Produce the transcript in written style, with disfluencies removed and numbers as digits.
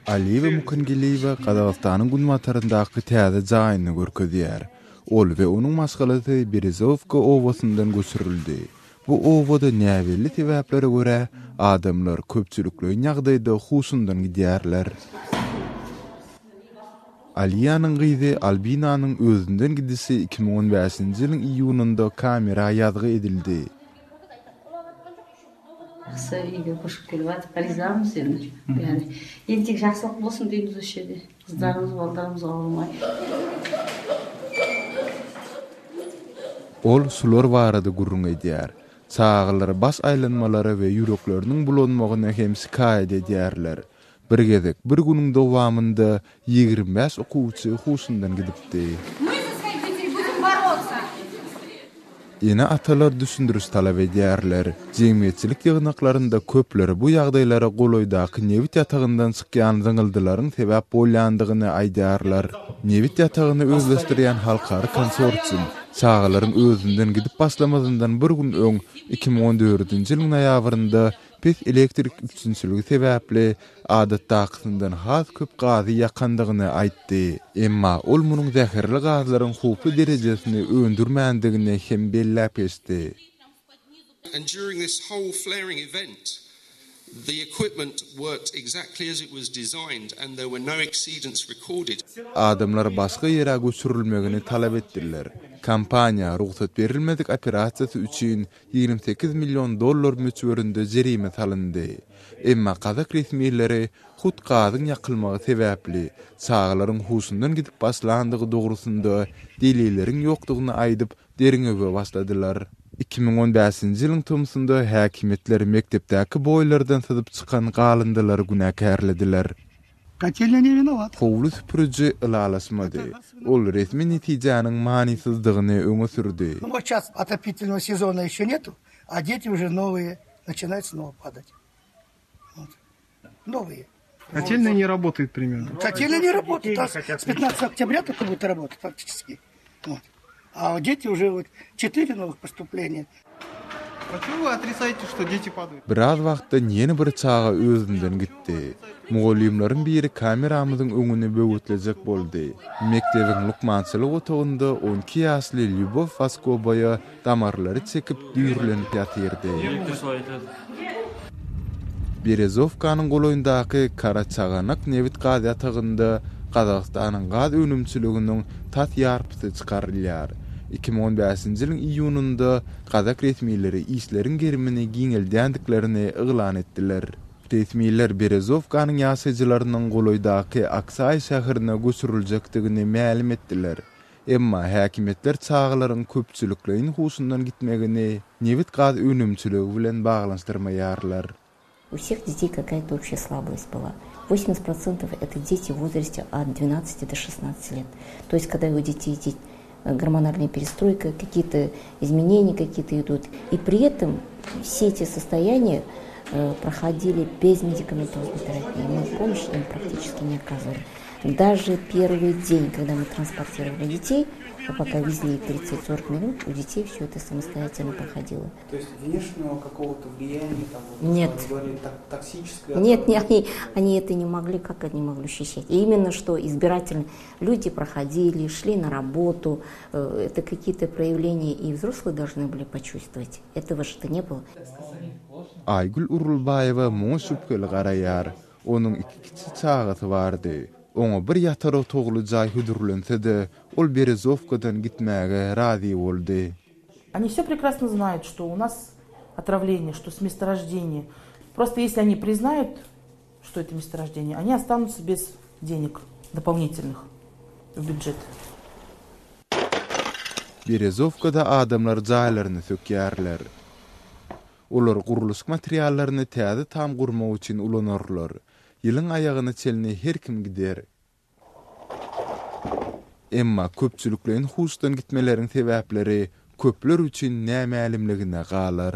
Aliýewa Mukangeliýewa Gazagystanyň günbataryndaky täze jaýyny görkezýär. Ol we onuň maşgalasy Berezowka obasyndan göçürildi. Bu obada näbelli sebäplere görä, adamlar köpçülikleýin ýagdaýda huşundan gidýärler. Aliýanyň gyzy Albinanyň özünden gidişi 2015-nji ýylyň iýunynda kamera ýazgy edildi. Жақсы үйге көшіп келіп жатырмық ризамыз енді бәрі енді тек жақсылық болсын дейміз осы жерде қыздарымыз балдарымыз ауырмай. Ol şular barada gürrüň edýär. Çagalar baş aýlanmalara we ýürekleriniň bulanmagyna hem şikaýat edýärler. Bir gezek bir günüň dowamynda 25 okuwçy huşundan gidipdi. Ene-atalar düşündiriş talap edýärler. Jemgyýetçilik ýygnaklarynda köpler bu ýagdaýlara golaýdaky nebit ýatagyndan çykýan zyňyldylaryň sebäp bolýandygyny aýdýarlar. Nebit ýatagyny özleşdirýän halkara konsorsium çagalaryň özünden gidip başlamazyndan bir gün öň, 2014-nji ýylyň noýabrynda pes elektrik üpjünçiligi sebäpli adatdakysyndan has köp gazy ýakandygyny aýtdy. Emma ol munuň zäherli gazlaryň howply derejesini öndürmändigini hem belläp geçdi. And during this whole flaring event, the equipment worked exactly as it was designed and there were no exceedance recorded. Adamlar başga ýere göçürilmegini talap etdiler. Kompaniýa rugsat berilmedik operasiýasy üçin 28 million dollar möçberinde jerime salyndy. Emma gazak resmileri hut gazyň ýakylmagy sebäpli çagalaryň huşundan gidip başlandygy dogrusynda delilleriň ýokdugyny aýdyp, derňewe başladylar. 2015-nji ýylyň tomsunda häkimiýetler mekdepdäki boýlerden syzyp çykan galyndylary günäkärlediler. Kotelnýa ne winowat. Howly süpüriji ylalaşmady. Ol resmi netijäniň manysyzdygyny öňe sürdi. Nu vot şas otopitelnogo sezona ýeşe netu, a deti uje nowyýe naçinaýut snowa padat. Vot. Nowyýe. Kotelnýa ne rabotaýet primerno. Kotelnýa ne rabotaýet. S 15 oktýabrýa tolko budet rabotat faktiçeski. Vot. A deti uje vot çetyre nowych postupleniýa. Počemu vy otrisaýete, şto deti padaýut? Biraz wagtdan ýene bir çaga özünden gitdi. Mugallymlaryň biri kameramyzyň öňüni böwetlejek boldy. Mekdebiň lukmançylyk otagynda 12 ýaşly Lýubow Waskobaýa damarlary çekip, düýrlenip ýatyrdy. Berezowkanyň golaýyndaky Karaçaganak nebit-gaz ýatagynda Gazagystanyň gaz önümçiliginiň tas ýarpysy çykarylýar. 2015-nji ýylyň iýunynda gazak resmileri işleriň gerimini giňeldýändiklerini yglan etdiler. Resmiler Berezowkanyň ýaşaýjylarynyň golaýdaky Aksaý şäherine göçüriljekdigini mälim etdiler. Emma häkimiýetler çagalaryň köpçülikleýin huşundan gitmegini nebit-gaz önümçiligi bilen baglanyşdyrmaýarlar. У всех детей какая-то общая слабость была. 80 процентов это дети в возрасте от 12 до 16 лет. То есть, когда у детей гормональная перестройка, какие-то изменения какие-то идут. И при этом все эти состояния э, проходили без медикаментозной терапии. Мы помощь им практически не оказывали. Даже первый день, когда мы транспортировали детей, а пока везли 30-40 минут, у детей все это самостоятельно проходило. То есть внешнего какого-то влияния, там, вот, Нет. говорили, токсическое? Нет, не, они, они это не могли, как они могли ощущать? И именно что избирательно люди проходили, шли на работу, э, это какие-то проявления и взрослые должны были почувствовать. Этого же-то не было. Aýgül Urulbaýewa muňa şübheli garaýar. Onuň iki kiçi çagasy bardy. Oňa bir ýatar otagly jaý hödürlense-de, ol Berezowkadan gitmäge razy boldy. Они все прекрасно знают, что у нас отравление, что с месторождения. Просто если они признают, что это месторождение, они останутся без денег дополнительных в бюджет. Berezowkada adamlar jaýlaryny sökýärler. Olar gurluşyk materiallaryny täze tam gurmak üçin ulanarlar. Ýylyň aýagyna çenli her kim gider. Emma köpçülikleýin huşdan gitmeleriň sebäpleri köpler üçin nämälimligine galar.